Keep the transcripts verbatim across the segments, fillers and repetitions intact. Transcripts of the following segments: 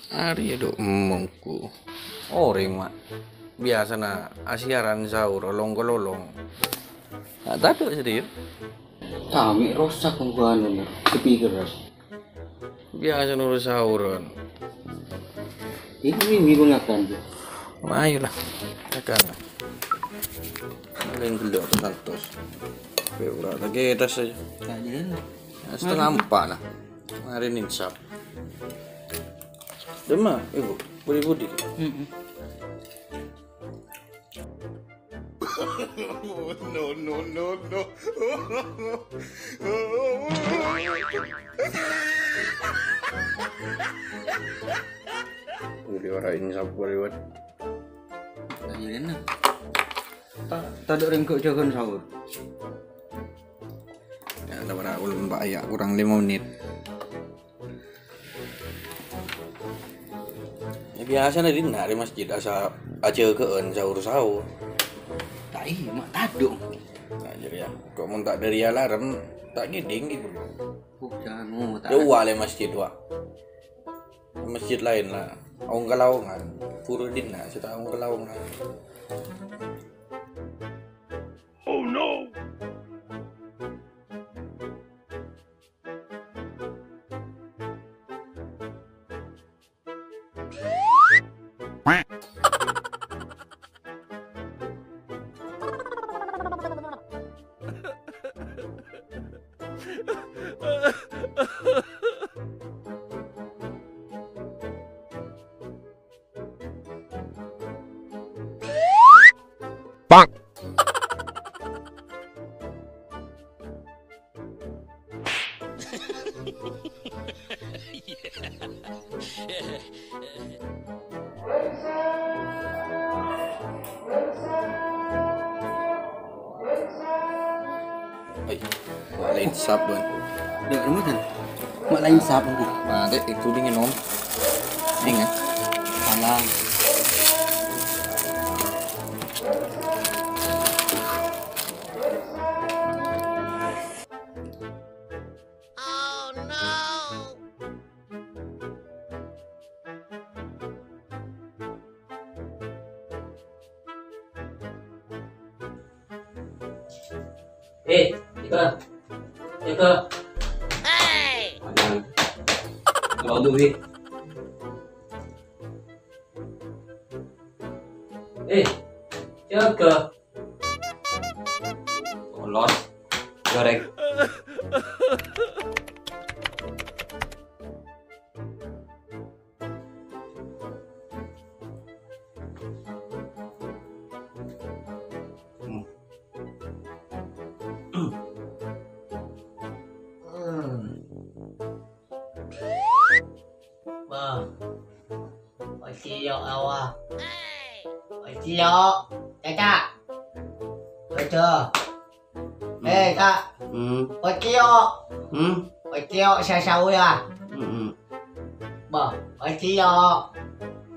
Arèya dhu' emmongku. Orèng, Ma'. Biyasana asiyaran sahur olong-kololong. Ta' tadhu' sè dhiyâ. Tami rosak kongkonan speaker. Biyasa noro' sahuran. Ini, ini gunakan. Ayolah, makan. Paling gelo' atau santos. Ora lagi tas aja. Setengah empat lah. Hari ini insap. Dema, ibu, budi-budi. No, no, no, no. Udah ora ini sabar lewat. Ayo, Ren. Ta-, tadha' rengko' jagon sahur. Ya, ada ora ulun, Mbak, ya, kurang lima menit. Ya, biyasana dinna' è masjid asa ajâgâ'ân sahur-sahur. Ta' iyâ, ma' tadhu'. Nah, jadi ya, kok mon ta' dhâri alarm, ta' ngèdhing gitu. Bukan, oh, ta'. Ya, wa' lè masjid, wa'. Masjid laèn la. Ong-kalaongan. Pura dinna' sè ta' ong-kalaongan. Oh no! Ai, ma' la insap, Bang. Dek, rumah kan? Ma' la insap, Bang. Nah, dek, itu dingin, Om. Dingin. Panas. Eh, Ika. Ika. Hey! Ada. Kalau tuh, Wi. Eh, jaga. Polos. Goreng. Hmm. Bang. Ocio awa. Ocio. Caca. Ocio. Hmm. Eh, Kak. Hmm. Ocio. Hmm. Ocio sasau ya. Hmm. Bang, ocio.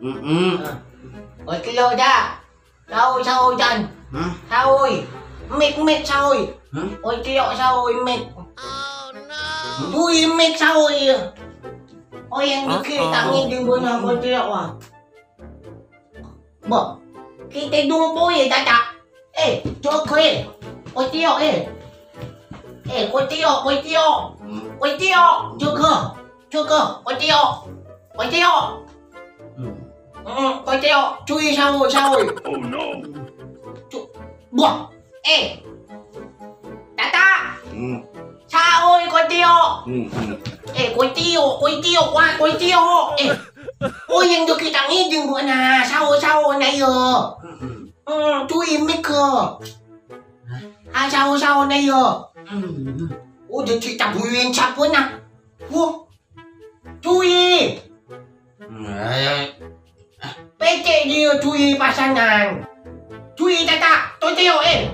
Hmm. Ah. Ocio, Cak. Saoy, saoy, Jan. Hah? Saoy. Mik, mik, saoy. Hah? Oy, tiyok, saoy, mik. Hah? Uy, mik, saoy. Oy, yang dikit, tangi di guna, oy, tiyok, wah. Bo, kita dumpo, ya, Caca. Eh, Joko, eh. Oy, tiyok, eh. Eh, oy, tiyok, oy, tiyok. Hmm. Oy, tiyok, Joko. Joko, oy, tiyok. Oy, tiyok. Hmm. Hmm, oy, tiyok. Cuy, saoy, saoy. Oh, no. Cu-, buah. Eh. Tata. Hmm. Saoy, oy, tiyok. Hmm, hmm. Eh, oy, tiyok, oy, tiyok, wah, oy, tiyok. Eh. Oh, yang joki tangi jeung buana. Saoy, saoy, na, iyo. Hmm, hmm. Hmm, cuy, mik, ko. Ah, saoy, saoy, na, iyo. Hmm. Oh, dhâddhi tabuwin sabbhunna. Wah. Dwi. Eh. Pècè' dhiyâ Dwi pasangan. Dwi tata, toteyo, eh.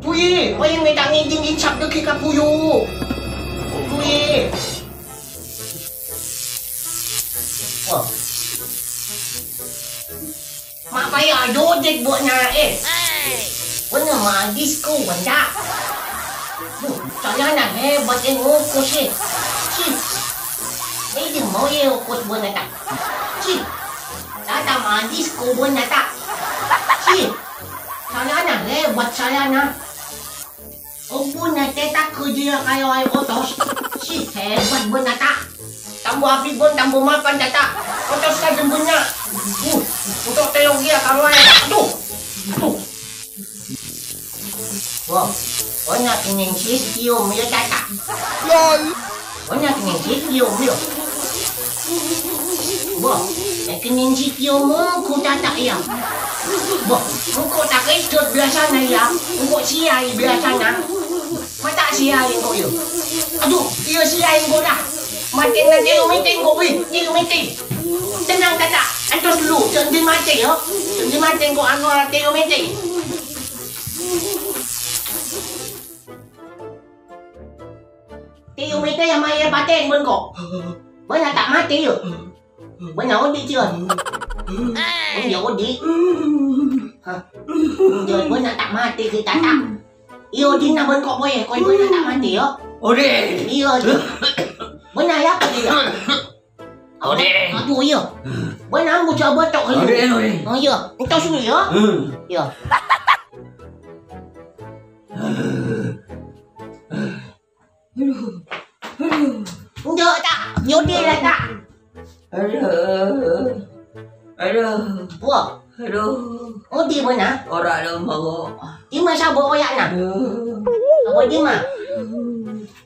Dwi, oye mènta ngèdhing insap dhâggi' ka buyu. Dwi. Wah. Ma' paya ajojet buwâna, eh. Buwâna ma' disko, bânta. Duh, carana hebat, eh, ngokos, eh. Cih. Eh, di mau, eh, okos buwâna, ta'. Cih. Tata ma' disko buwâna, ta'. Cih. Carana hebat, carana. Obbhuna tètak ka jiyâ kayo ayo otos. Si hebat bân nata. Tambo abit bân tambo mapan tata. Otos ka jembunnya. Uh, untuk teyong dia karo ayo. Aduh. Aduh. Wow, bânnya' kènèng si ciom ya tata. Lol. Bânnya' kènèng si ciom ya. Wah, kènèng si ciom mongko tata ya. Wah, mongko tak edot biasana ya. Mongko siai biasana. Mata siai engko' yo. Aduh, iya siai engko' dah. Matèna tèlo mètè engko', wi, tèlo mètè. Tenang, Kaka. Antos dulu, janji matè yo. Janji matè engko' anu tèlo mètè. Tèlo mètè ya maye patèn bân ko'. Bânnya' ta' matè yo. Bânnya' odi' cion. Bânnya' odi'. Hah? Bânnya' ta' matè kita ta'. Iyo, dinna bân ko' poye, ko' bânnya' ta' matè yo. Odi'. Iyo, odi'. Bânnya' ya apa dia? Odi'. Aduh, iyo. Bânnya' ambu coba tok. Odi', odi'. Oh, iyo. Entos dulu yo. Hmm. Iyo. Aduh. Aduh. Enggak, tak. Nyodi lah, tak. Aduh. Aduh. Wah. Aduh. Odi' bânnya'? Ora ada mau. Di ma' sabo' oya'na? Aduh. Apa di ma'?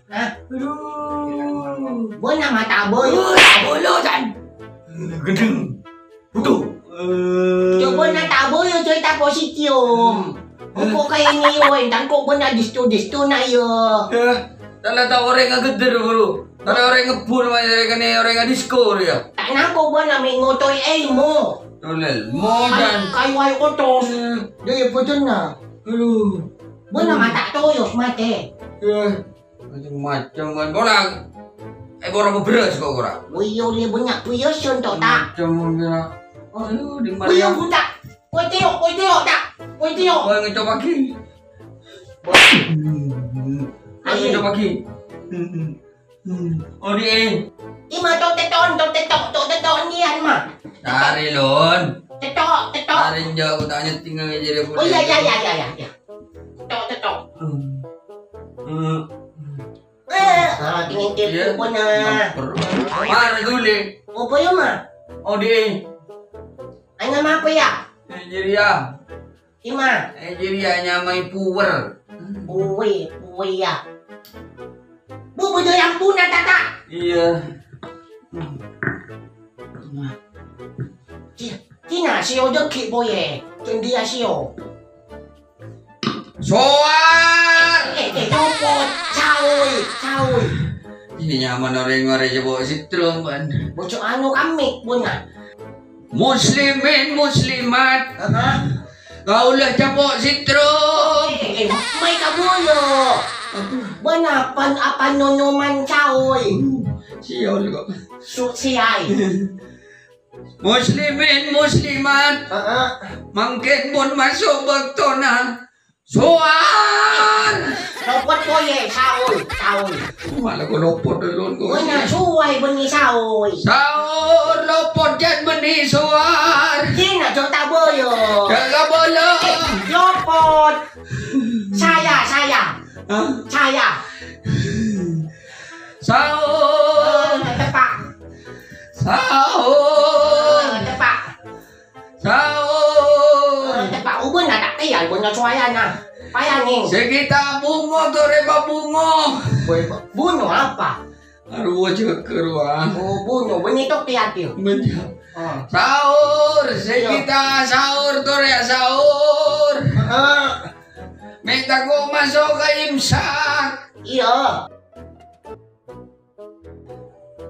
Hah? Aduh. Bânnya' mata boy. Aduh, bulu, Jan. Gendeng. Butuh. Coba na tabu yo cerita positif, Om. Engko' kaya ini, woi, tangko' bânnya' distu-distu na yo. Eh, tala tao orèng ngagedder, bro. Tala orèng ngebbhur, ma' orèng kene, orèng ngadisko, ya. Ta' nangko' bânnya' mè' ngotoy ilmu. Tolel, mojan. Kayu ayo kotos. Hmm. Dia ya bocorna. Aduh. Bânnya' mata toyos mate. Eh. Macem-macem kan. Bola. Eh, bola beberes kok ora. Wih, yo, le bânnya' kuyoson tok, tak? Macem kira. Aduh, di mana? Wih, yo, buta. Kowe tiyok, kowe tiyok, tak? Kowe tiyok. Kowe ngeco pagi. Kowe ngeco pagi. Oh, di, eh. Ima tok teton, tok tetok, tok tetok nian, ma. Tari, Lon. Tetok, tetok. Tari, jauh tak nyeting aja jadi. Oh, iya, iya, iya, iya, iya. Tok, tok. Hmm. Hmm. Eh, ah, tingin tip ko na. Mar duli. Apa ya, ma? Oh, di. Ay, nama apa ya? Nigeria. Ima? Nigeria nyamai puwer. Puwe, puwe ya. Bu, bu, yang puna tata. Iya. Cina, Cina, sio deki boye. Cendia sio. Soar! Eh, eh, copot. Caoy, caoy. Ini nyaman orang-orang coba sitrom, kan. Bocok anu kami, buna. Muslimin, muslimat. Heeh. Kaula capo sitrom. Eh, eh, eh, mai kaboyo. Apa? Bana pan-, apa nonoman caoy. Sial kok. Su-, siai. Muslimin, muslimat. Heeh. Mangkin pun masuk baktona. Sowan! Lopot koye, saoy, saoy. Malah ko lopot dulu ko. Konya suwai bengi saoy. Saur lopot jan bengi sowan. Cina jok taboyo. Jaga bola. Eh, lopot. Saya, saya. Hah? Saya. Saur. Eh, tepak. Saur. Eh, tepak. Saur. Eh, tepak uben ada teyal, bunyo suayana. Payangin. Sekitar bungo to reba bungo. Bunyo apa? Aduh, wajah keruan. Oh, bunyo. Bunyi tok tiap tiap. Menjawab. Oh. Saur, sekitar saur to rek saur. Heeh. Minta kok masuk ke imsak. Iya.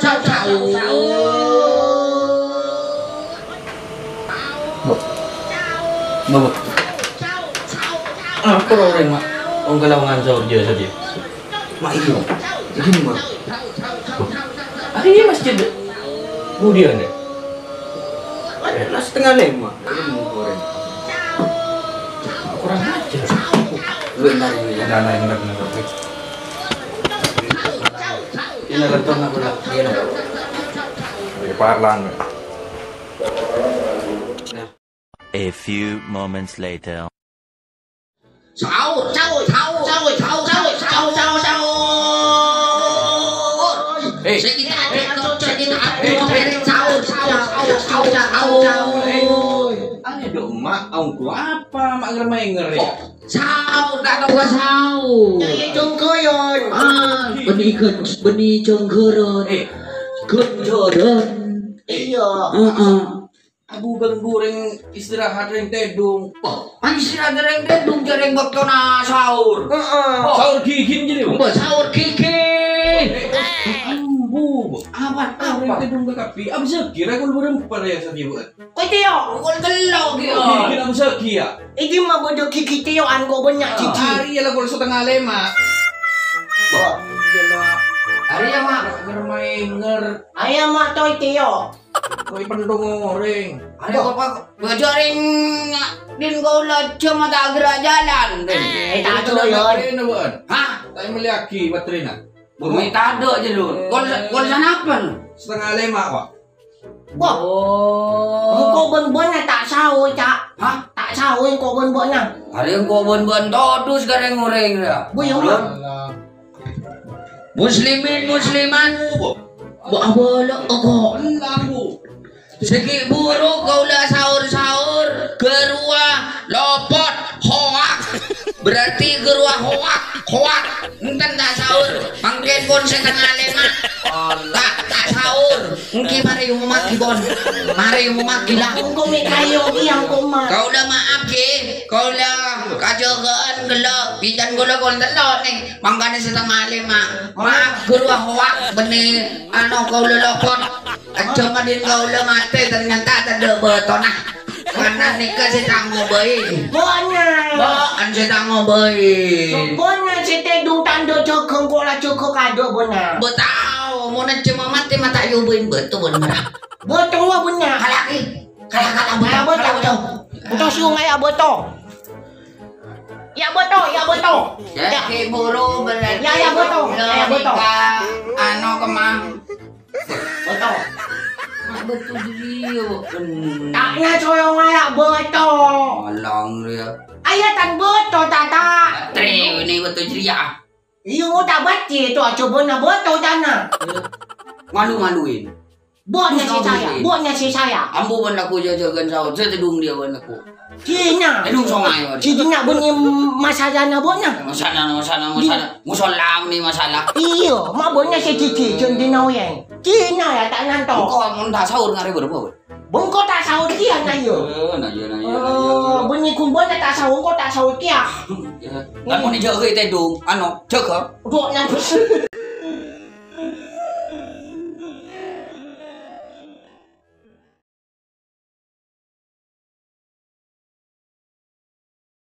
saur, saur, saur. Bu. Bu, bu. Apa orèng, Ma'? Wong kalowongan saur jâ' sadhiyâ. Ma', iyâ. Ghi, Ma'. Arèya masjid. Budiyân, yâ? Lah, setengah lima. Kurang ajar. Lu entar ini, ya. Nah, nah, entar, entar. Ini return apa, Nak? Iya, Nak. Ya, Pak Lang. A few moments later. Saur, saur, saur. Eh. Sè kita adek, sè kita adek, saur, saur, saur, saur, saur. Ayo dong, Mak, ongghu apa, Mak, ngermenger, ya? Oh, saur, tak tahu gak saur. Iya, jonggoyon. Ah, bânnè kan, bânnè jonggoron. Eh. Gonjoron. Iya. Heeh. Abu bân burèng istirahat rèng tèdung. Wah, istirahat rèng tèdung jârèng bâktona saur. Heeh. Saur gigin jadi, Bu? Mbah, saur gigin. Ambu, Bu. Apa, apa? Rèng tèdung ka kabbhi. Apa sè kira kul burung per ya setiap bulan? Koy tèyo, kul tello' gitu. Gigin apa sè kira? Iki mah bodoh gigi tèyo'an kok bânnya' gigi. Hari ya lah kul setengah lima. Wah, iya lah. Hari ya, Mak. Ngermenger. Ayo, Mak, toy tèyo. Koy pentong orèng. Ayo, Bapak, bâjâ rèng din kaulâ jhâ' mata gerak jalan, din. Eh, tak jalan. Hah? Tak mèlèyaghi baterina. Buru tadâ' jâ, Lur. Kol, kol sanapa, Lur? Setengah lima, Pak. Wah. Oh. Engko' bân-bânna ta' saur, Cak. Hah? Ta' saur engko' bân-bânna. Arè engko' bân-bân todus ka rèng-orèng, ya. Bu, ya, Mak. Muslimin, muslimat. Bu, abâlâ engko'. Sè ghi' buru kaulâ saur-saur, ghâruwa lopot, hoak. Berarti ghâruwa hoak, hoak. Enten ta' saur, mangkèn pon setengah lima. Ta', ta' saor. Ènggi marè omomaghi, pon. Marè omomaghi, la. Engko' mè' kaèyo, iyâ, engko', Ma'. Kaulâ maaf, ghi. Kaulâ kajâgâ'ân ghellâ'. Bhidhân kaulâ kol tello', nèng. Mangkana sè tang alèm, Ma'. Maaf, ghuru ahowa, bânnè, ano, kaulâ lopot. Ajâ madhin kaulâ matè, ternyata tadâ' bâtona. Karna nèka sè tang ngobâi. Bâ'na. Bâ'na sè tang ngobâi. Bâ'na sè tèdung tandhâ jâgâ, engko' la jâgâ kadâ' bâ'na. Bâ' tao, mon ajâ mamatè ma' ta' èobâi bâto bâ'na mara. Bâto wa bâ'na. Kalaghi. Kala-kala bâto. Bâto, bâto. Bâto sungai ya bâto. Ya bâto, ya bâto. Ya. Jârèya buru berarti. Ya, ya, bâto. Ya, ya, bâto. Anu kemang. Bâto. Bâto jârèya, bân. Tanya soyong ayak bâto. Alang dia. Ayatan bâto, tata. Tre, ini bâto jârèya. Iyâ, mau tak baca itu, coba na bâto tana. Malu-maluin. Bâ'na sè saya, bâ'na sè saya. Ambu bân aku jâ-, jâgâ'ân saot, sè tèdung dia bân aku. Cina. Tèdung songai, Wan. Cina bânnè masalana bâ'na. Masalah, masalah, masalah. Musola ni masalah. Iyâ, ma' bâ'na sè cici, jân dina oyèng. Cina ya, ta' nanto. Engko' mon ta' saor ngarè bârâmpa, Wan? Bâ' engko' ta' saor kèya, na, iyâ. Eh, na, iyâ, na, iyâ, na, iyâ. Oh, bânnè ghun bâ'na ta' saor, engko' ta' saor kèya. Iyâ. Kan mon jâgâ tèdung, ano, jâgâ. Duh, nyambut.